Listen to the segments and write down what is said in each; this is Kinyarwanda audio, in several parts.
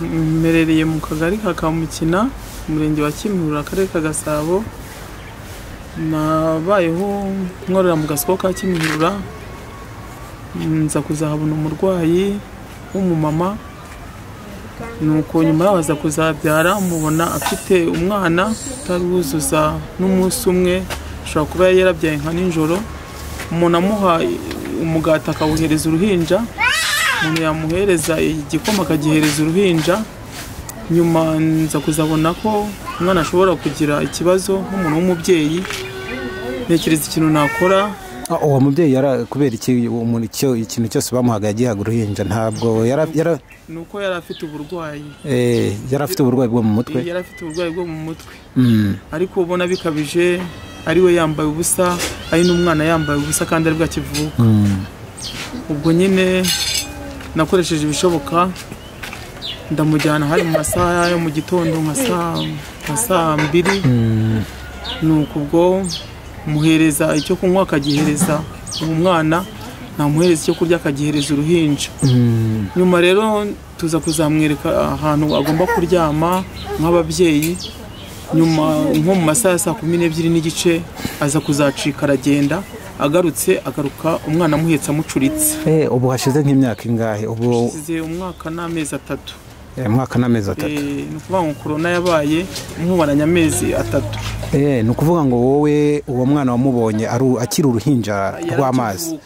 Mmerereye mu kagari ka Kamukina, umurenge wa Kimihurura, akarere ka Gasabo. Nabayeho nkorera mu gasoko ka Kimihurura, nza kuzahabona umurwayi w'umumama, nuko nyuma yaho aza kuzabyara, mubona afite umwana utaruzuza n'umunsi umwe, ashobora kuba yari yarabyaye nka nijoro. Umuntu amuha umugati akawuhereza uruhinja, umuntu yamuhereza igikoma akagihereza uruhinja. Nyuma nza kuzabona ko umwana ashobora kugira ikibazo nk'umuntu w'umubyeyi, ntekereza ikintu nakora. Uwo mubyeyi yara kubera iki umuntu icyo ikintu cyose bamuhaga yagihaga uruhinja? Ntabwo yara Ni uko yari afite uburwayi. Yari afite uburwayi bwo mu mutwe. Yari afite uburwayi bwo mu mutwe, ariko ubona bikabije, ari we yambaye ubusa, ari n'umwana yambaye ubusa, kandi aribwo akivuka. Ubwo nyine nakoresheje ibishoboka, ndamujyana, hari mu masaha yo mu gitondo nka saa 2. Nuko ubwo muhereza icyo kunywa akagihereza uwo mwana, namuhereza icyo kurya akagihereza uruhinja. Nyuma rero tuza kuzamwereka ahantu agomba kuryama nk'ababyeyi. Nyuma nko mu masaha ya saa 12:30 aza kuzacika aragenda. Agarutse, agaruka umwana amuhetse, amucuritse. Ubu hashize nk'imyaka ingahe ubu? Hashize umwaka n'amezi 3. Umwaka n'amezi 3. Ni ukuvuga ngo korona yabaye nkubaranye amezi 3. Ni ukuvuga ngo wowe uwo mwana wamubonye ari akiri uruhinja rw'amazi?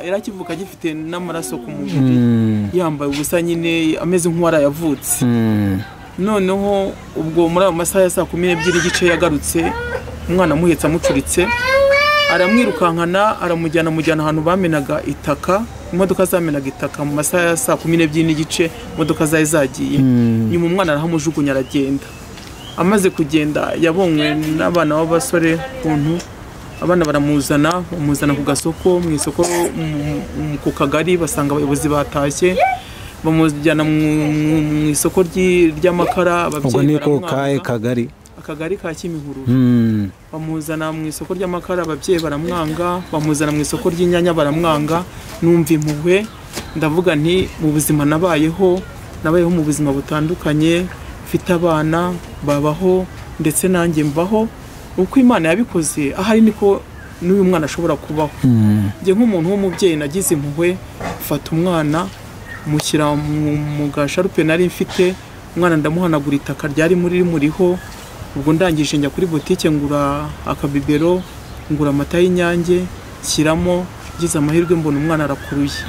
Yari akivuka, agifite n'amaraso ku mubiri, yambaye ubusa nyine, ameze nk'uwarayavutse. Noneho ubwo muri ayo masaha ya saa 12:30 yagarutse umwana amuhetse, amucuritse, aramwirukankana, aramujyana, amujyana ahantu bamenaga itaka, imodoka zamenaga itaka. Mu masaha ya saa 12:30 imodoka zari zagiye. Nyuma umwana arahamujugunya aragenda. Amaze kugenda yabonywe n'abana b'abasore, ukuntu abana baramuzana, bamuzana ku gasoko, mu isoko, ku kagari, basanga abayobozi batashye, bamujyana mu isoko ry'amakara. Ubwo Ababyeyi ni ko baramwanga. Kahe kagari? Akagari ka Kimihurura. Bamuzana mu isoko ry'amakara, ababyeyi baramwanga. Bamuzana mu isoko ry'inyanya, baramwanga. Numva impuhwe, ndavuga nti mu buzima nabayeho, nabayeho mu buzima butandukanye, mfite abana babaho, ndetse nanjye mbaho uko Imana yabikoze, ahari niko n'uyu mwana ashobora kubaho. Njye nk'umuntu w'umubyeyi nagize impuhwe, mfata umwana mushyira mu gasharupe nari mfite, umwana ndamuhanagura itaka ryari muri rimuriho. Ubwo ndangije njya kuri butike, ngura akabibero, ngura amata y'Inyange, nshyiramo. Ngize amahirwe mbona umwana arakuruye.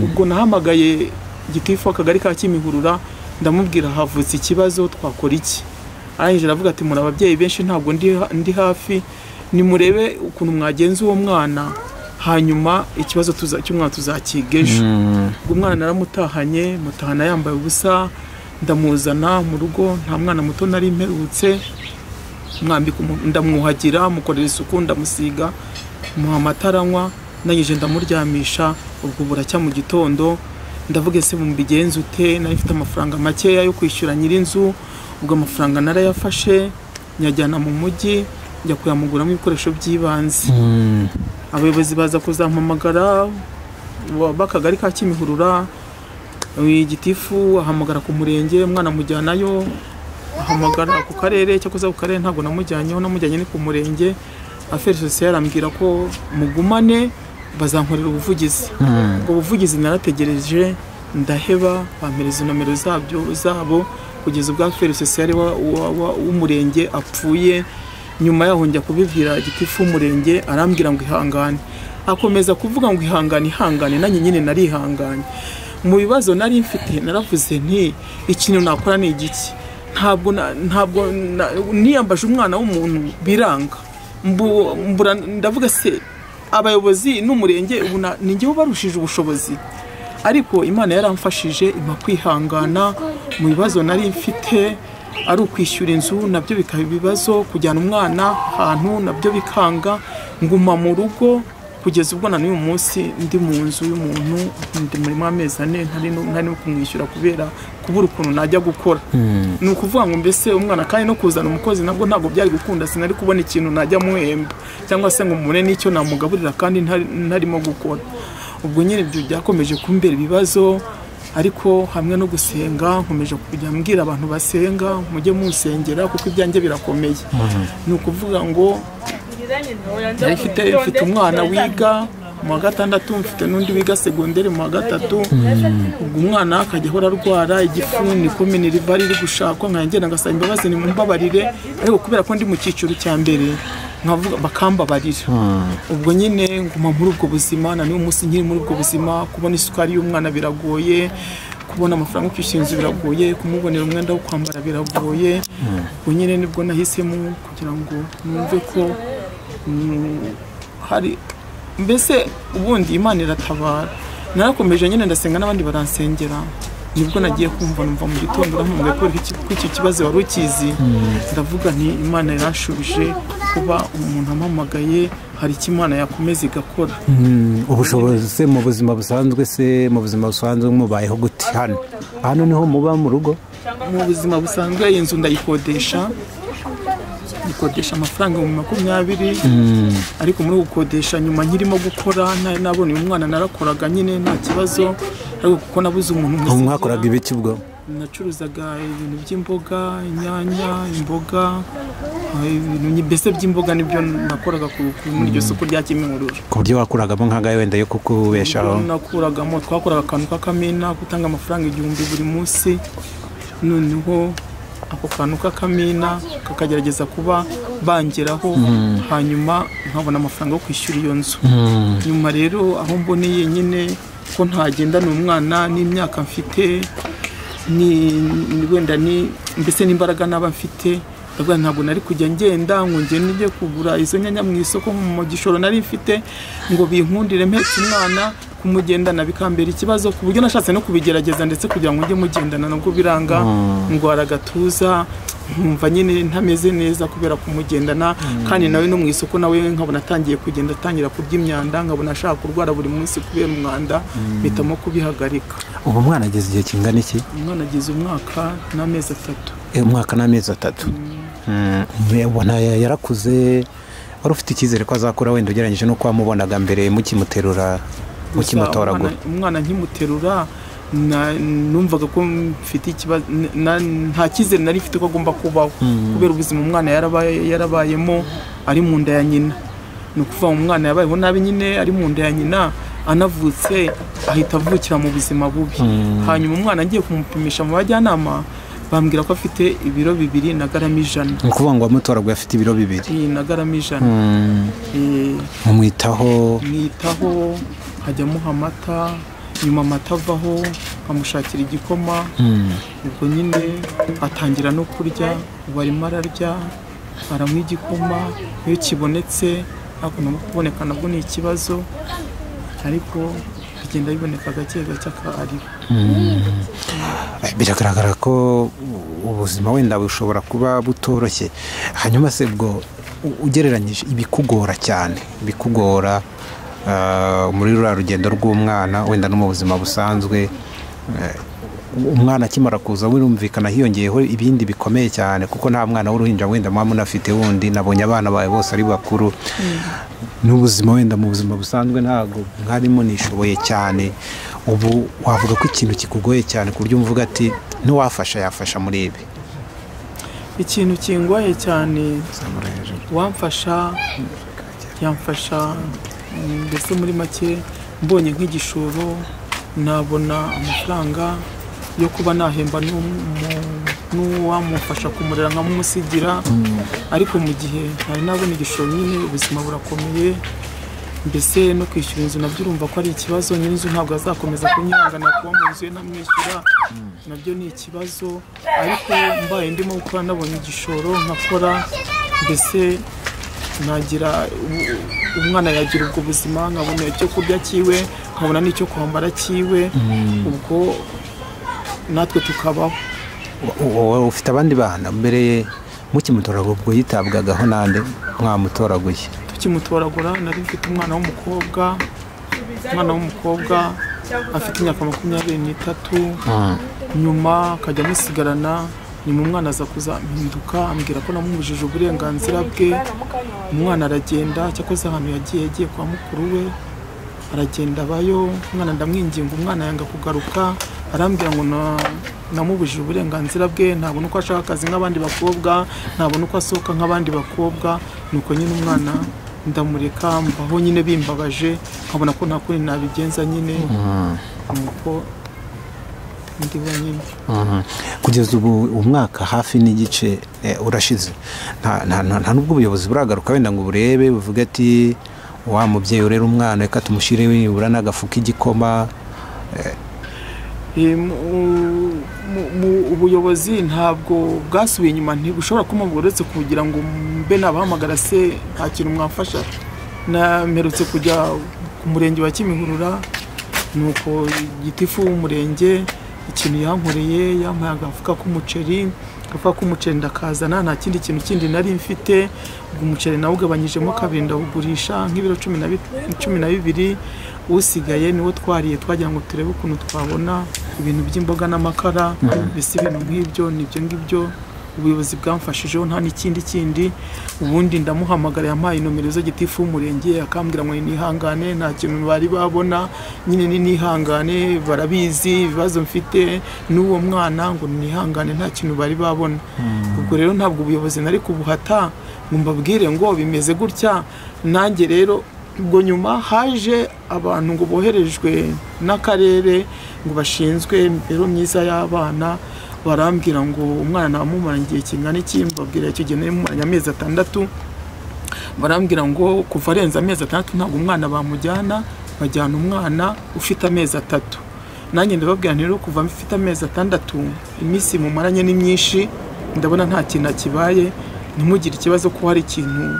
Ubwo nahamagaye gitifu w'akagari ka Kimihurura, ndamubwira havutse ikibazo, twakora iki? Arangije aravuga ati muri ababyeyi benshi, ntabwo ndi hafi, nimurebe ukuntu mwagenza uwo mwana, hanyuma ikibazo cy'umwana tuzakiga ejo. Ubwo umwana naramutahanye, mutahana yambaye ubusa, ndamuzana mu rugo, nta mwana muto nari mperutse. Mwambika ndamwuhagira, mukorera isuku, ndamusiga, muha amata aranywa, ndangije ndamuryamisha. Ubwo buracya mu gitondo, ndavuga ese mbigenze ute? Nari mfite amafaranga makeya yo kwishyura nyir'inzu. Ubwo amafaranga narayafashe, nyajyana mu mujyi, njya kuyamuguramo ibikoresho by'ibanze. Abayobozi baza kuzampamagara b'akagari ka Kimihurura, gitifu ahamagara ku murenge, umwana amujyanayo, ahamagara ku karere. Cyakoze ku karere ntabwo namujyanyeho, namujyanye ni ku murenge. Affaires sociales ambwira ko mugumane, bazankorera ubuvugizi. Ubwo buvugizi narategereje ndaheba, bampereza nomero zabyo zabo kugeza ubwo affaires sociales w'umurenge apfuye. Nyuma yaho njya kubibwira gitifu w'umurenge, arambwira ngo ihangane, akomeza kuvuga ngo ihangane, ihangane. Nanjye nyine narihanganye. Mu bibazo nari mfite naravuze nti ikintu nakora ni igiki? Ntabwo niyambaje umwana w'umuntu biranga. Mbura, ndavuga se abayobozi n'umurenge ubu ni njyewe ubarushije ubushobozi? Ariko Imana yaramfashije, impa kwihangana mu bibazo nari mfite, ari ukwishyura inzu nabyo bikaba ibibazo, kujyana umwana ahantu nabyo bikanga, nguma mu rugo kugeza ubwo na n'uyu munsi ndi mu nzu y'umuntu, ndi murimo amezi 4 ntari no kumwishyura kubera kubura ukuntu najya gukora. Ni ukuvuga ngo mbese umwana, kandi no kuzana umukozi nabwo ntabwo byari gukunda, sinari kubona ikintu najya muhemba cyangwa se ngo mubone n'icyo namugaburira kandi ntarimo gukora. Ubwo nyine ibyo byakomeje kumbera ibibazo. Ariko hamwe no gusenga nkomeje kujya mbwira abantu basenga mujye munsengera kuko ibyanjye birakomeye. Ni ukuvuga ngo mfite umwana wiga mu wa gatandatu, mfite n'undi wiga segonderi mu wa gatatu. Ubwo umwana akajya ahora arwara igifu, niko minerivari iri gushakwa, nkagenda ngasaba imbabazi nimumbabarire, ariko kubera ko ndi mu cyiciro cya mbere nkavuga bakambabarira. Ubwo nyine nguma muri ubwo buzima, na n'uyu munsi nkiri muri ubwo buzima. Kubona isukari y'umwana biragoye, kubona amafaranga yo kwishyura inzu biragoye, kumubonera umwenda wo kwambara biragoye. Ubwo nyine nibwo nahisemo kugira ngo numve ko hari mbese ubundi Imana iratabara. Narakomeje nyine ndasenga n'abandi baransengera, nibwo nagiye kumva numva mu gitondo urampamagaye ko iki kibazo wari ukizi. Ndavuga nti Imana yaranshubije kuba umuntu ampamagaye, hari icyo Imana yakomeza igakora. Ubushobozi mu buzima busanzwe se, mu buzima busanzwe mubayeho gute hano? Hano niho muba mu rugo? Mu buzima busanzwe iyi nzu ndayikodesha, ikodesha amafaranga 20,000. Ariko muri gukodesha nyuma nkirimo gukora nabonye umwana narakoraga nyine nta kibazo, ariko kuko nabuze umuntu musigira. Mwakoraga ibiki ubwo? Nacuruzaga ibintu by'imboga, inyanya, imboga, ibintu mbese by'imboga nibyo nakoraga muri iryo soko rya Kimihurura. Ku buryo wakuragamo nk'angahe wenda yo kukubeshaho? Nakuragamo, twakoraga akantu k'akamena, gutanga amafaranga 1000 buri munsi. Noneho ako kantu k'akamena kakagerageza kuba bangeraho, hanyuma nkabona amafaranga yo kwishyura iyo nzu. Nyuma rero aho mboneye nyine ko ntagendana umwana n'imyaka mfite, ni wenda ni mbese n'imbaraga naba mfite, ndavuga ntabwo nari kujya ngenda ngo ngende njye kugura izo nyanya mu isoko mu gishoro nari mfite ngo binkundire mpetse umwana, kumugendana bikambera ikibazo, ku buryo nashatse no kubigerageza ndetse kugira ngo njye mugendana nabwo biranga, ndwara agatuza, nkumva nyine ntameze neza kubera kumugendana. Kandi nawe no mu isoko nawe nkabona atangiye kugenda atangira kurya imyanda, nkabona ashaka kurwara buri munsi kubera umwanda, mpitamo kubihagarika. Ubu umwana ageze igihe kingana iki? Umwana ageze umwaka n'amezi 3. Umwaka n'amezi 3. Ubona yarakuze, wari ufite icyizere ko azakura wenda ugereranyije n'uko wamubonaga mbere mukimuterura, mukimutoragura? Umwana nkimuterura numvaga ko mfite ikibazo, nta cyizere nari mfite ko agomba kubaho kubera ubuzima umwana yarabayemo ari mu nda ya nyina. Ni ukuvuga umwana yabayeho nabi nyine ari mu nda ya nyina, anavutse ahita avukira mu buzima bubi. Hanyuma umwana agiye kumupimisha mu bajyanama bambwira ko afite ibiro 2 na garama 100. Ni ukuvuga ngo wamutoraguye afite ibiro 2 na garama 100. Mumwitaho? Mwitaho, nkajya amuha amata, nyuma amata avaho nkamushakira igikoma. Ubwo nyine atangira no kurya, ubu arimo ararya, aranywa igikoma iyo kibonetse, ariko no kuboneka nabwo ni ikibazo, ariko bigenda biboneka gake gake akarira. Biragaragara ko ubuzima wenda bushobora kuba butoroshye. Hanyuma se ubwo ugereranyije ibikugora cyane, ibikugora muri ruriya rugendo rw'umwana wenda no mu buzima busanzwe, umwana akimara kuza wirumvikana hiyongeyeho ibindi bikomeye cyane, kuko nta mwana w'uruhinja wenda muba munafite wundi, nabonye abana bawe bose ari bakuru. N'ubuzima wenda mu buzima busanzwe ntabwo mwarimo nishoboye cyane. Ubu wavuga ko ikintu kikugoye cyane ku buryo umvuga ati ntiwafasha yafasha muri ibi? Ikintu kingoye cyane wamfasha yamfasha mbese muri make mbonye nk'igishoro nabona amafaranga yo kuba nahemba n'uwamufasha kumurera nkamusigira. Ariko mu gihe ntari nabona igishoro nyine ubuzima burakomeye, mbese no kwishyura inzu nabyo urumva ko ari ikibazo. Nyir'inzu ntabwo azakomeza kunyihangana kuba mu nzu ye ntamwishyura, nabyo ni ikibazo. Ariko mbaye ndimo gukora nabonye igishoro nkakora, mbese nagira umwana yagira ubwo buzima, nkabona icyo kurya cyiwe, nkabona n'icyo kwambara cyiwe, ubwo natwe tukabaho. Ufite abandi bana mbere mukimutoragura ubwo yitabwagaho nande mwamutoraguye? Tukimutoragura nari mfite umwana w'umukobwa, afite imyaka 23. Nyuma akajya amusigarana, nyuma umwana aza kuzampinduka ambwira ko namubujije uburenganzira bwe. Umwana aragenda, cyakoze ahantu yagiye kwa mukuru we, aragenda abayo. Umwana ndamwinginga, umwana yanga kugaruka, Arambwira ngo namubujije uburenganzira bwe, ntabona uko ashaka akazi nk'abandi bakobwa, ntabona uko asohoka nk'abandi bakobwa. Nuko nyine umwana ndamureka, mbaho nyine bimbabaje, nkabona ko nta kundi nabigenza nyine, nuko ndiho nyine. Kugeza ubu umwaka hafi n'igice urashize, nta nubwo ubuyobozi buragaruka wenda ngo burebe buvuge ati wa mubyeyi urera umwana reka tumushyire nibura n'agafu k'igikoma? Ubuyobozi ntabwo bwasubiye inyuma, ntibushobora kumubwira uretse kugira ngo mbe nabahamagara se nta kintu mwamfasha. Namperutse kujya ku murenge wa Kimihurura, nuko gitifu w'umurenge ikintu yankoreye, yampaye agafuka k'umuceri, agafuka k'umuceri ndakazana, nta kindi kintu kindi nari mfite. Ubwo umuceri nawugabanyijemo kabiri ndawugurisha nk'ibiro 12, usigaye niwo twariye, twagira ngo turebe ukuntu twabona ibintu by'imboga n'amakara, mbese ibintu nk'ibyo. Nibyo ngibyo ubuyobozi bwamfashijeho, nta n'ikindi kindi. Ubundi ndamuhamagara, yampaye nomero z'igitifu w'umurenge, akambwira ngo nihangane, nta kintu bari babona nyine, ni nihangane, barabizi ibibazo mfite n'uwo mwana, ngo nihangane, nta kintu bari babona. Ubwo rero ntabwo ubuyobozi nari kubuhata ngo mbabwire ngo bimeze gutya. Nanjye rero ubwo nyuma haje abantu ngo boherejwe n'akarere ngo bashinzwe imibereho myiza y'abana, barambwira ngo umwana namumaranye igihe kingana iki, mbabwira icyo gihe nari mumaranye amezi 6, barambwira ngo kuva arenze amezi 6 ntabwo umwana bamujyana, bajyana umwana ufite amezi 3. Nanjye ndababwira nti rero kuva mfite amezi 6 iminsi mumaranye ni myinshi, ndabona nta kintu kibaye, ntimugire ikibazo ko hari ikintu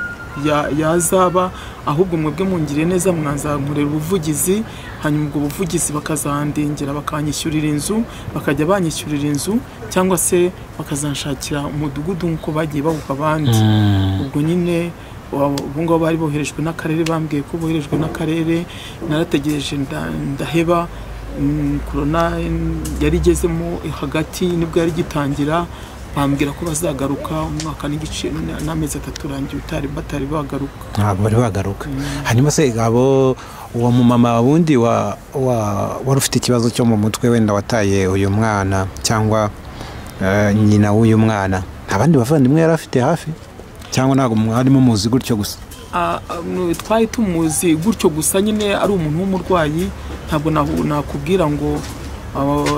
yazaba, ahubwo mwebwe mungiriye neza mwanzankorera ubuvugizi, hanyuma ubwo buvugizi bakazandengera bakanyishyurira inzu, bakajya banyishyurira inzu cyangwa se bakazanshakira umudugudu nk'uko bagiye bawuha abandi. Ubwo nyine ubu ngubu bari boherejwe n'akarere, bambwiye ko boherejwe n'akarere, narategereje ndaheba. Korona yari igezemo hagati nibwo yari gitangira, bambwira ko bazagaruka umwaka n'igice n'amezi 3 urangiye batari bagaruka. Ntabwo bari bagaruka. Hanyuma se abo uwo mumama wundi wari ufite ikibazo cyo mu mutwe wenda wataye uyu mwana cyangwa nyina w'uyu mwana, nta bandi bavandimwe yari afite hafi cyangwa ntabwo mwarimo muzi gutyo gusa? Twari tumuzi gutyo gusa nyine, ari umuntu w'umurwayi, ntabwo nakubwira ngo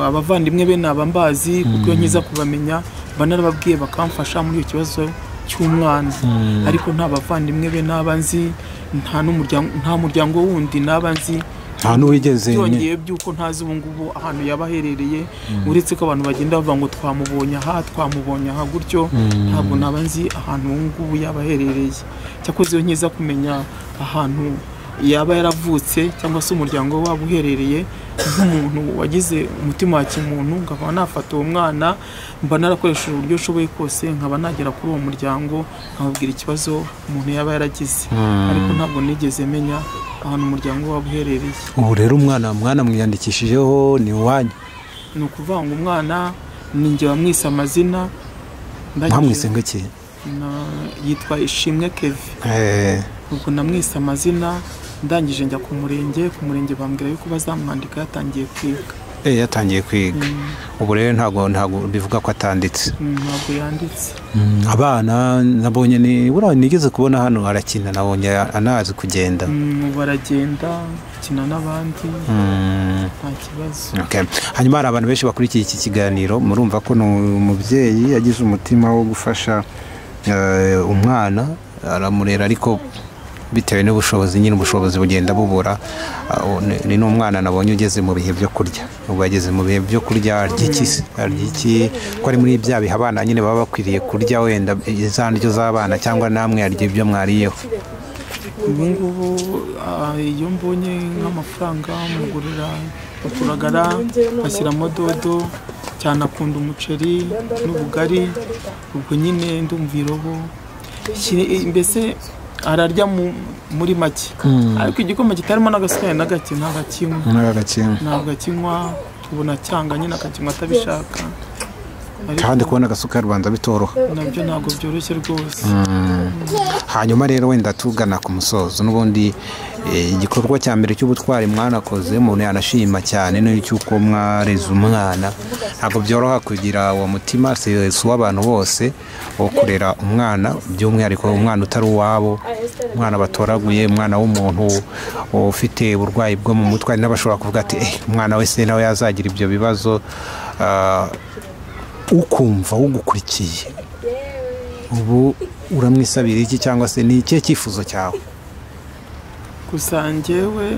abavandimwe be nabambazi, kuko iyo nkiza kubamenya banarababwiye bakamfasha muri icyo kibazo cy'umwana. Ariko nta bavandimwe be naba nzi, nta muryango wundi naba nzi, nta n'uwigeze byongeye by'uko ntazi ubu ngubu ahantu yaba aherereye, uretse ko abantu bagenda bavuga ngo twamubonye aha, twamubonye aha gutyo, ntabwo naba nzi ahantu ubu ngubu yaba aherereye. Cyakoze iyo nkiza kumenya ahantu yaba yaravutse cyangwa se umuryango waba uherereye, nk'umuntu wagize umutima wa kimuntu nkaba nafata uwo mwana, mba narakoresheje uburyo nshoboye kose nkaba nagera kuri uwo muryango nkababwira ikibazo umuntu yaba yaragize. Ariko ntabwo nigeze menya ahantu umuryango waba uherereye. Ubu rero umwana mwiyandikishijeho ni uwanyu? Ni ukuvuga ngo umwana ni njye wamwise amazina. Mwamwise ngo iki? Yitwa Ishimwe Kevin. Ubwo namwise amazina, ndangije njya ku murenge, bambwira yuko bazamwandika yatangiye kwiga. Yatangiye kwiga. Ubu rero ntabwo bivuga ko atanditse. Ntabwo yanditse. Abana nabonye ni buriya nigeze kubona hano arakina, nabonye anazi kugenda. Baragenda akina n'abandi, nta kibazo. Hanyuma hari abantu benshi bakurikiye iki kiganiro, murumva ko umubyeyi yagize umutima wo gufasha umwana aramurera, ariko bitewe n'ubushobozi nyine ubushobozi bugenda bubura. Ni n'umwana nabonye ugeze mu bihe byo kurya, ubwo yageze mu bihe byo kurya arya iki ko ari muri bya bihe abana nyine baba bakwiriye kurya wenda za ndyo z'abana, cyangwa namwe arya ibyo mwariyeho. Ubu ngubu iyo mbonye nk'amafaranga mugurira uturagara, ashyiramo dodo, cyane akunda umuceri n'ubugari, ubwo nyine ndumva irobo, mbese ararya muri make. Ariko igikoma kitarimo n'agasukari na gake ntabwo akinywa, tubona cyanga nyine akakinywa atabishaka. Kandi kubona agasukari Rwanda bitoroha nabyo ntabwo byoroshye rwose. Hanyuma rero wenda tugana ku musozo, n'ubundi igikorwa cya mbere cy'ubutwari mwanakoze umuntu yanashima cyane ni cy'uko mwareze umwana. Ntabwo byoroha kugira uwo mutima, si uw'abantu bose wo kurera umwana, by'umwihariko umwana utari uwabo, umwana batoraguye, umwana w'umuntu ufite uburwayi bwo mu mutwe. Hari n'abashobora kuvuga ati umwana wese nawe yazagira ibyo bibazo. Ukumva ugukurikiye ubu uramwisabira iki, cyangwa se ni ikihe cyifuzo cyawe? Gusa njyewe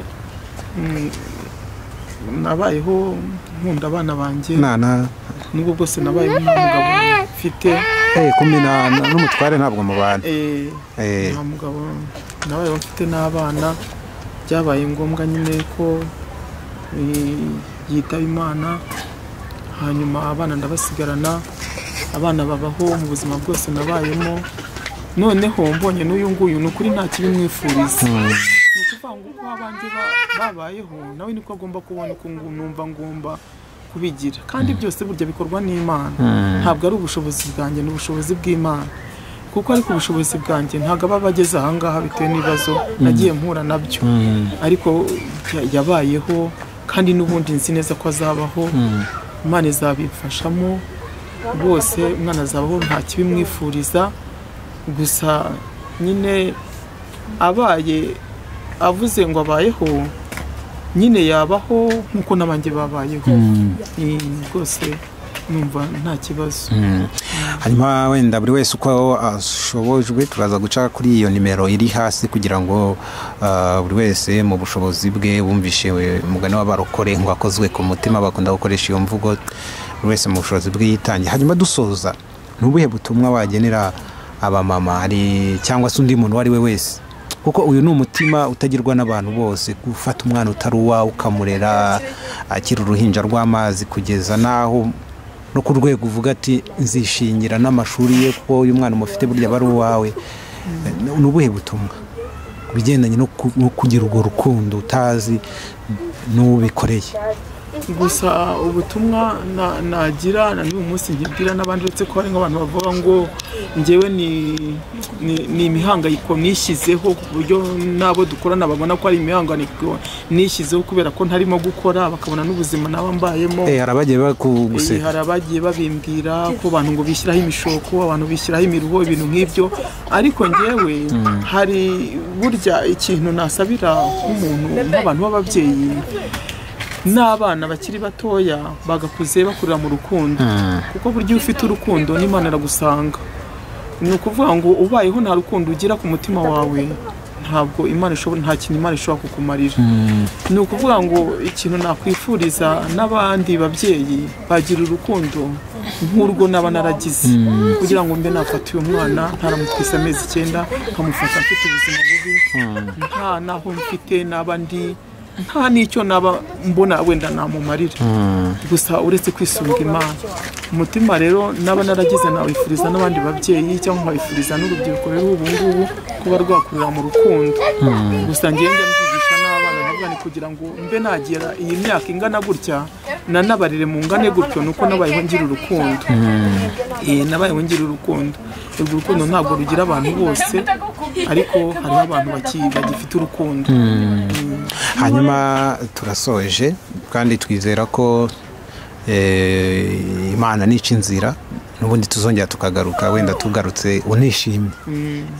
nabayeho nkunda abana banjye, nubwo bwose nabayeho nta mugabo mfite. Kumena n'umutware ntabwo mubana. Nta mugabo nabayeho mfite n'abana, byabaye ngombwa nyine ko yitaba Imana, hanyuma abana ndabasigarana, abana babaho mu buzima bwose nabayemo. Noneho mbonye n'uyu nguyu ni ukuri nta kibi mwifuriza, ni ukuvuga ngo uko abanjye babayeho nawe niko agomba kubona, uko numva ngomba kubigira. Kandi byose burya bikorwa n'Imana, ntabwo ari ubushobozi bwanjye, ni ubushobozi bw'Imana. Kuko ariko ubushobozi bwanjye ntabwo aba bageze aha ngaha bitewe n'ibibazo nagiye mpura nabyo, ariko yabayeho kandi n'ubundi nzi neza ko azabaho. Imana izabimfashamo bose, umwana azabaho nta kibi mwifuriza. Gusa nyine abaye avuze ngo abayeho nyine yabaho nkuko n'abanjye babayeho rwose, numva nta kibazo. Hanyuma wenda buri wese uko ashobojwe turaza guca kuri iyo nimero iri hasi kugira ngo buri wese mu bushobozi bwe bumvishe umugani w'abarokore ngo akozwe ku mutima, bakunda gukoresha iyo mvugo, buri wese mu bushobozi bwe yitangiye. Hanyuma dusoza, ni ubuhe butumwa wagenera abamama hari cyangwa se undi muntu uwo ari we wese? Kuko uyu ni umutima utagirwa n'abantu bose, gufata umwana utari uwawe ukamurera akiri uruhinja rw'amazi kugeza naho no ku rwego uvuga ati nzishingira n'amashuri ye, kuko uyu mwana umufite burya bari uwawe. Ni ubuhe butumwa ku bigendanye no kugira urwo rukundo utazi n'ubikoreye? Gusa ubutumwa nagira na n'uyu munsi nkibwira n'abandi, uretse ko hari nk'abantu bavuga ngo njyewe ni imihangayiko nishyizeho, ku buryo n'abo dukorana babona ko ari imihangayiko nishyizeho kubera ko ntarimo gukora, bakabona n'ubuzima naba mbayemo. Hari abagiye bakuguseka, hari abagiye babimbwira ko abantu ngo bishyiraho imishoko, abantu bishyiraho imiruho, ibintu nk'ibyo. Ariko njyewe hari burya ikintu nasabira nk'umuntu, nk'abantu b'ababyeyi n'abana bakiri batoya bagakuze bakurira mu rukundo, kuko burya iyo ufite urukundo n'Imana iragusanga. Ni ukuvuga ngo ubayeho nta rukundo ugira ku mutima wawe, ntabwo Imana ishobora, nta kintu Imana ishobora kukumarira. Ni ukuvuga ngo ikintu nakwifuriza n'abandi babyeyi bagira urukundo nk'urwo naba naragize, kugira ngo mbe nafata uyu mwana ntaramutwise amezi 9, nkamufata mfite ubuzima bubi, nta naho mfite naba ndi, nta n'icyo naba mbona wenda namumarira, gusa uretse kwisunga Imana. Umutima rero naba naragize nawifuriza n'abandi babyeyi, cyangwa nkabifuriza n'urubyiruko rero ubu ngubu kuba rwakurira mu rukundo. Gusa ngenda mbyigisha n'abana nkavuga ni kugira ngo mbe nagira iyi myaka ingana gutya nanabarire mu ngane gutyo, nuko nabayeho ngira urukundo. Nabayeho ngira urukundo. Urwo rukundo ntabwo rugira abantu bose, ariko hariho abantu bagifite urukundo. Hanyuma turasoje kandi twizera ko Imana nica inzira, n'ubundi tuzongera tukagaruka, wenda tugarutse unishimye.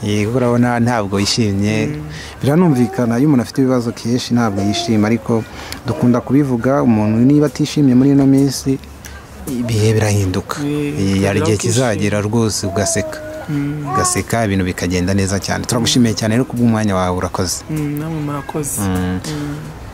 Yego, urabona ntabwo yishimye, biranumvikana iyo umuntu afite ibibazo kenshi ntabwo yishima, ariko dukunda kubivuga, umuntu niba atishimye muri ino minsi ibihe birahinduka, hari igihe kizagera rwose ugaseka, ugaseka ibintu bikagenda neza cyane. Turagushimiye cyane rero kubw'umwanya wawe, urakoze. Namwe murakoze.